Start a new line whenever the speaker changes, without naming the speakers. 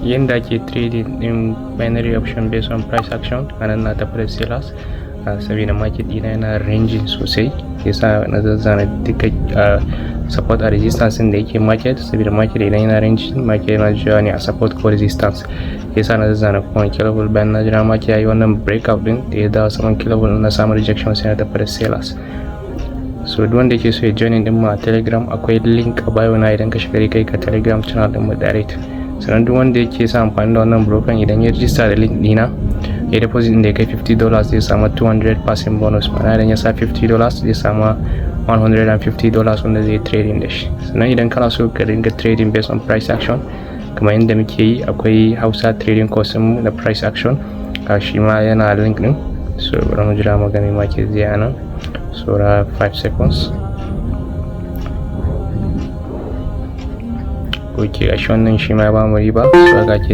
Yanda ake trading din binary option based on price action, anan na tafi da sellers saboda market dina yana ranging sosai. Yasa na zazzana duka support a resistance din da yake market, saboda market idan yana ranging, market yana juyawa ne a support ko resistance. Yasa na zazzana kowane key level. Bayan na jira market yayi wannan breakout din da ya dawo saman key level, na samu rejection, sai na tafi da sellers. So duk wanda yake so ya join din mu a Telegram, akwai link a bio na. Idan ka shiga, kai ka Telegram channel din mu direct. Sannan duk wanda yake sa amfani da wannan broker, idan ya register da link dina, ya deposit din da ya kai $50, zai samu 200% bonus. Ma'ana, idan ya sa $50, zai samu $150 wanda zai trading da shi. Sannan idan kana so ka dinga trading based on price action kamar yadda muke yi, akwai Hausa trading course mu na price action, shi ma yana link din. So bari mu jira mu gani market zai nan saura 5 seconds. Ok, gashi wannan shi ma ya bamu riba. So ga ke